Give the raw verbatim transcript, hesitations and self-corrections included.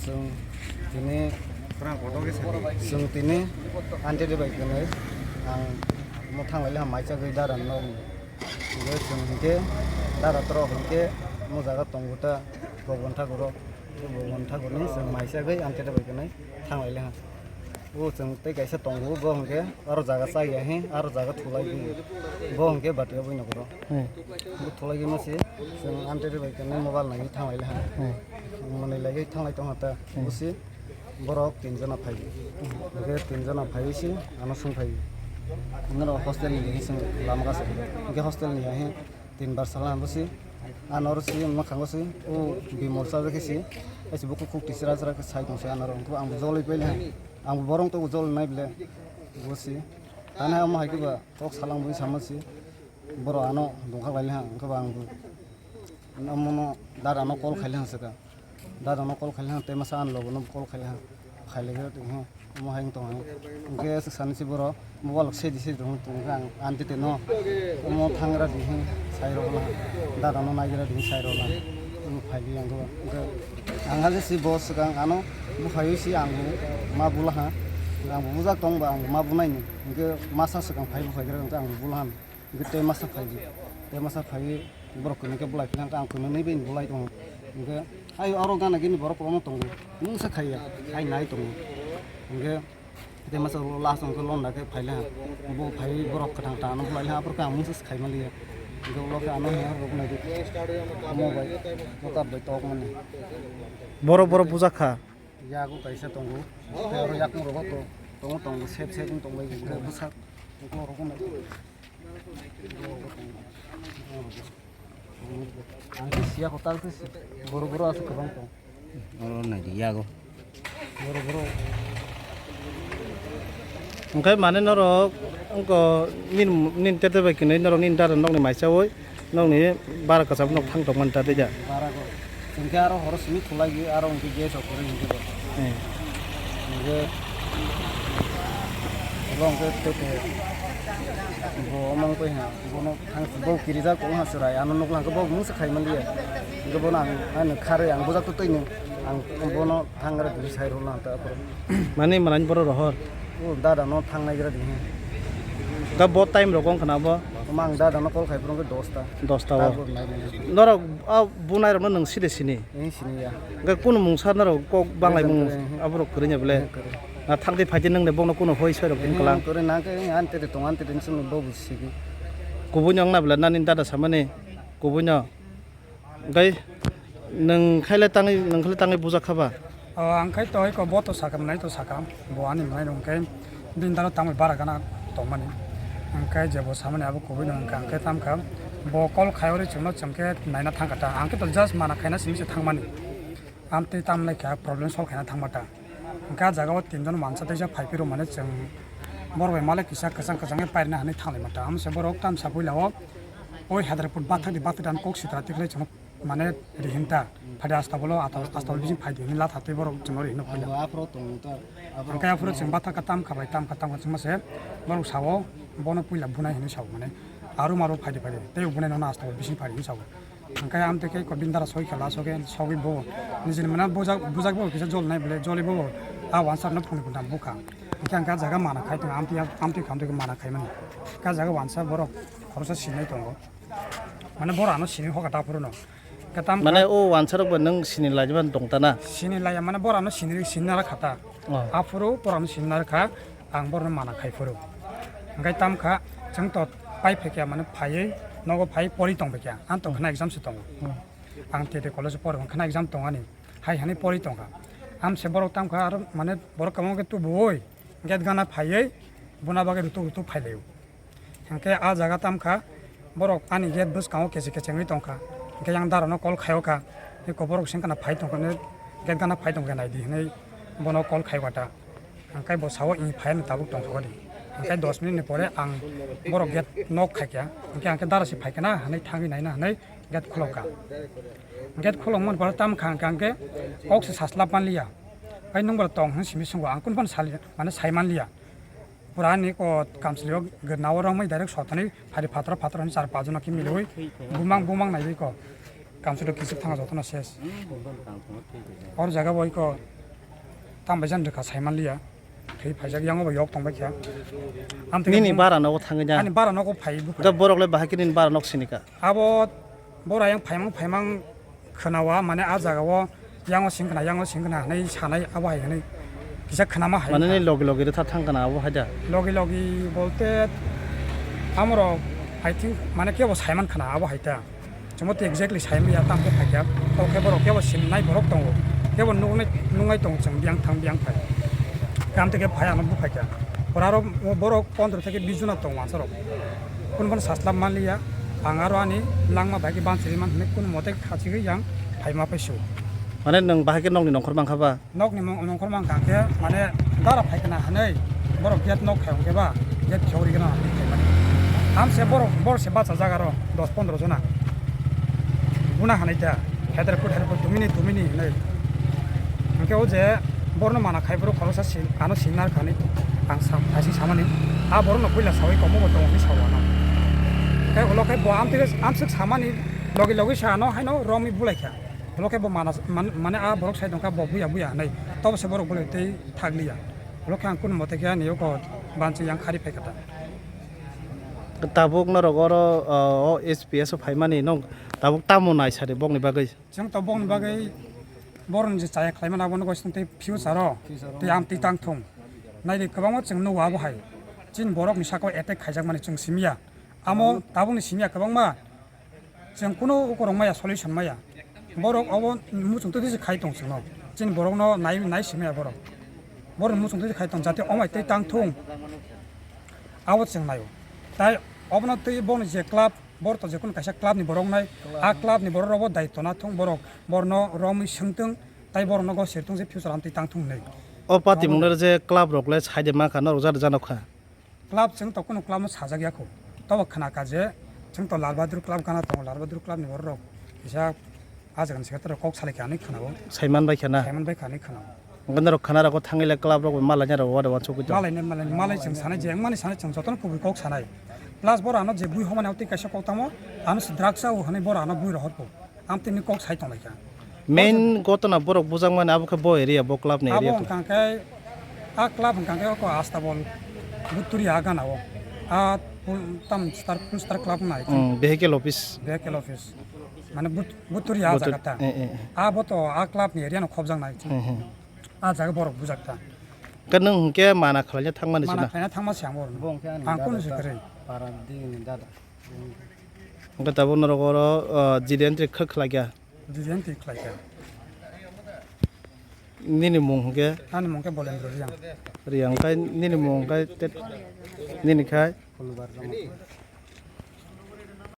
Chwng tini, chwng tini aunty de bai kwnwi ang omo thang lai le ha mai chagwi dara nok ni. Hwnkhe chwng hinkhe dara torok hinkhe omo jaga tongo ta Bhagwan Thakur rok. Bhagwan Thakur ni chwng mai chagwi aunty de bai kwnwi thang lai le ha. O chwng tei kaisa tongo, bo hwnkhe aro jaga chaya he, aro jaga thulai di. Bo hwnkhe bati o bini nokoro. Hmm. Bo thulai di masi, chwng aunty de bai kwnwi mobile nai thang lai le ha. Hmm. Manwi lai thang lai tong ha ta. Hmm. Busi borok tin jona phai. Hwnkhe tin jona phai si ano sung phai. Noro hostel ni hinwi chwng lama gasa. Hwnkhe hostel ni ya he tin bar sala busi. Ano oro si mwkhango si, o bimol chajak khe si. Esi bukhuk khuk tisra sra khe sai tong si ano oro. Hwnkhe ang bo joloi paile ha. Ang bo borok to jol nai bile. Bo si. Tani omo hai khe ba kok salang bui sama si. Borok ano dongkhak lai le ha, hwnkhe ba ang bo. Omo no dada no call khai le ha saka. Dada no call khai le ha, tei masa ang lobo no call khai le ha. Khai le khe tong ha. Omo hai wng tong ha. Hwnkhe sani si borok mobile se di se tong tong khe ang aunty te no. Omo thangra di hin sai rok la. Dada no naigra di hin sai rok la. Omo phai di ang khe. Hwnkhe ang ha si bo swkang ano bo phai si ang bo ma bula ha. Ang bo bujak tong ba ang bo ma bunai ni. Hwnkhe masa swkang phai bo phai gra ang bo bula ha. Hwnkhe tei masa phai di. Tei masa phai borok kwnwi khe bulai philai ang kwnwi nwi bini bulai tongo. Hwnkhe hai oro gana gini borok kwbangma tongo. Mungsa khaiya. Hai nai tongo. Hwnkhe tei masa ulo last hwnkhe londa khe phai le ha. Bo phai borok kwthang kwthang ano bulai le ha. Aphuru khe ang mungsa se khai manliya. Hwnkhe ulo khe ano he rok nai di. Omo bai. Mokap bai tok mani. Borok borok bujak kha. Yago kaisa tongo. Tei oro yakung rogo to-, tongo tongo sep sep wng tong lai. Hwnkhe bwsak. Hwnkhe oro nai. Ang khe siya kotor khe si-, boro boro aswk kwbang tong. Oro nai di yago. Boro boro. Hwnkhe mane norok wngkha nini, nini tete bai kwnwi norok nini dada nokni maisaui nokni bara kwcham nok thang tongmani ta tei da. Bara go. Hwnkhe aro horo simi thulai aro hwnkhe gas o kwrwi hwnkhe bo. Eh. Hwnkhe bo hwnkhe tete bo omo wngkha. Bono thang bo kirijak, o ha chwrai, ano nukla hwnkhe bo mungsa khai manliya. Hwnkhe bono ang, ano kharwi ang bujak twtwi no ang bono thangra dui sai rwla ta aphuru. Mani manani borok rohor? O dada no thangnai gra dini. Da bo time rok wngkha na bo? Omo ang dada no call khai phuru wngkha dosta. Dosta o. Tabuk nai nai. Norok a bunai rok no nwng side sini? Ang sini ya. Hwnkhe kunu mungsa norok kok banglai mung. Ejan kre, ehe. Aborok kwrwngya bole? Ehe, kwrwi. Na thangdi phaidi nwng de bono kunu hoi soi rok tin. Ehe, kwlang. Kwrwi nang khe, ehe, ante de tong, ante de sung bo buji sigi. Kubui no wngna bole nani dada samani? Kubui no? Gai nwng khaile tangwi, nwng khaile tangwi bujak kha ba? O, ang khai to eko bo to sakam nai to sakam. Bo ani mwnai rok khe bini dano tangwi bara gana tongmani. Ang khe je bo samani abo kubui no wngkha, ang khe tam kha. Bo call khai ori chwngno chwng khe naina thang kha ta. Ang khe to just mana khaina simi se thangmani. Amtwi tamlai kha problem solve khaina thangma ta. Hwnkhe ah jaga o tinjon mansa teisa phai phiro mane chwng borok bai malik kisa kwchang kwchang khe pairina hinwi thanglaima ta. Amse borok tamsa puila o oi Hyderabad bathakdi bathakdi ani kok sitra tikhlai chwngno mane rihinta. Phadi astabolo ata-, astabol bising phaidi hinwi latha tei borok chwngno rihino puila. Aphro tongo ta, aphro. Hwnkhe aphro chwng bathakha tamkha bai tamkha tamkha chwngma se borok sao bono puila bunai hinwi sao mane arum arum phaidi phaidi tei bunai nono astabol bising phaidi hinwi sao. Hwnkhe amtwi khe eko bini dara soi khe laso khe sogwi bo nijini mane bujak, bujak bo kisa jol nai bole, joli bo a wansa no phunui phuntham bukha. Hwnkhe ang khe ah jaga mana khai tongo, amtwi, amtwi khamtwi khe mana khaimani. Khe ah jaga wansa borok khoroksa sinai tongo. Mane borok ano sini hoka ta phuru no. Khe tam mane o wansa rok bo nwng sini laijima tong ta na? Sini laiya mane borok ano sini, sini nara kha ta. Oh. Aphuru borok ano sini nara kha. Ang borokno mana khai phuru. Hwnkhe tamkha, chwng to pai phaikha, mane phaiwi nogo phai pori tong phaikha. Ang tong khna exam se tongo. Hmm. Ang T T college o pori khna exam tong ani. Hai hani pori tongkha. Amse borok tamkha aro mane borok kwbangma khe tubuwi gate gana phaiwi buna bagwi rutuk rutuk phailaio. Hwnkhe ah jaga tamkha borok ani gate bwskango kecheng kechengwi tongkha. Hwnkhe yang darano call khaio kha. Eko borok sengkana phai tongkha, gate gana phai tongkha naidi hinwi bono call khaio kha ta. Hwnkhe bo sao, "Ih, phai ani tabuk tongthok di." Hwnkhe dos minute ni pore ang borok gate knock khaikha. Hwnkhe ang khe dara se phaikha na hinwi thangwi naina hinwi gate khulokha. Gate khulokmani pore tamkha hwnkhe ang khe kok se saslap manliya. Bai nwng bo tong hinwi simi swngo, ang kunu phano sali, mane sai manliya. Pura ani ko kamchwlwi o gwnao romwi direct sotani phari phatro phatro hinwi char pachjona khe milwi bumang bumang naiwi ko. Kamchwlwi kichik thangkha jotono ses. Or jaga bo iko tambai jan rwkha saimanliya. Thwi phaijak yango bo yok tongbai kha. Amtwi Nini khe bara nogo thangwi na? Ani bara nogo phai bwkha. Da borok le bahai khe nini bara nok sinika? Abo bora yang phaimang phaimang khwnawa, mane a jaga o yango sing khwna, yango sing khwna hwnwi sanai, abo hai hwnwi kisa khwnama hai Mane wngkha. Ni logi logi rwtha thang khwna abo hai da? Logi logi bolte amorok, I think, mane kebo saiman khwna abo hai ta. Chwngbo tei exactly sai manya tamo khe phaikha. Tamo khe borok kebo sinai borok tongo. Kebo nuknai, nuknai tongo chwng biyang thang biyang phai. Tamo khe phai ano buphaikha. Pora aro borok pondro theke bis jona tongo ansarok. Kunu bono saslap manliya. Ang aro ani langma bai khe bansiri man hwnwi kunu mote khachigwi yang phaima paisu. Mane nwng bahai khe nokni nongkhor mankha ba? Nokni mong-, nongkhor mankha khe, mane, dara phaikha na hwnwi, borok gate nok khai hwnkhe ba, gate khewrigwna hwnwi khaimani. Amse borok, borok se bachajak aro dos pondro jona. Buna hwnwi ta, kheter kut, kheter kut, tumini, tumini hwnwi. Hwnkhe o je borno mana khai borok khoroksa sin-, ano sinar khani ang sa-, kaising samani. A borokno puila sawi komo bo tongo hwnwi sao ano. Khe ulo khe bo amtwi, amswk samani logi logi sa ano haino romwi bulaikha. Ulo khe bo mana, man-, mane a borok sai tongkha bo buya buya hinwi. Tobo se borok bolai tei thakliya. Ulo khe ang kunu mote khe ani oko banchi yang khari phaikha ta. Tabuk norok oro, o, o S P S o phaimani nwng tabuk tamo nai sadi bokni bagwi? Chwng to bokni bagwi borokni je chaya khlaimani abono gosini tei future o tei amtwi tang thung. Naidi kwbangma chwng nugo abo hai. Chini borokni saka o attack khaijakmani chwng simiya. Amo tabukni simiya kwbangma. Chwng kunu ukurok maya, solution maya. Borok obo muchung twi twi se khai tong chwngno. Chini borokno nai, nai simiya borok. Borok muchung twi twi khai tong jate omai tei tang thung. Abo chwng naio. Tai obono twi boni je club, bor to je kunu kaisa club ni borok nai. A club ni borok rogo daityo na thung borok. Borno romwi swngtwng tai borokno go sirtwng je future amtwi tang thung hinwi. O party mungno je club rok le sai de ma kha norok jana jana kha. Club chwng to kunu club no sajak ya kho. Tobo khna kha je chwng to Lal Bahadur club gana tongo, Lal Bahadur club ni borok rok kisa a jaga ni secretary rok kok salai kha hinwi khna o. Saiman bai kha na? Saiman bai kha hinwi khna o. Hwnkhe norok khna rok thangwi le club rok bai malai na rok wada wansugwi tong. Malai nai, malai nai, malai chwng sanai je wngmani sanai chwng jotono kubui kok sanai. Plus boro ano je bui homa ni tei kaisa kok tamo ano se drugs o hinwi boro ano bui rohor kho. Amtwini kok sai tonglaikha. Main gotona borok bujakmani abo khe bo area, bo club ni area. Abo hwnkha khe a club hwnkha khe oko Astabol Butturia gana o. A tam star, star club nai. Hmm, vehicle office. Vehicle office. Mane But-, Butturia a jaga ta. Eh, eh, eh. Abo to a club ni area no khobjak nai. Hmm, hmm. A jaga borok bujak ta. Khe nwng hwnkhe mana khlaina thangmani sina? Mana khlaina thangma se ang borok. Bo hwnkhe ani dada ta. Ang kunu se kwrwi. Para dini dada. Hwnkhe tabuk norok oro, o, jili entry khe khlai kha? Jili entry khlai kha. Nini mung hwnkhe? Ani mung khe Bolendra Riyang. Riyang khai nini mung khai te-, nini khai? Phulbar Rongma.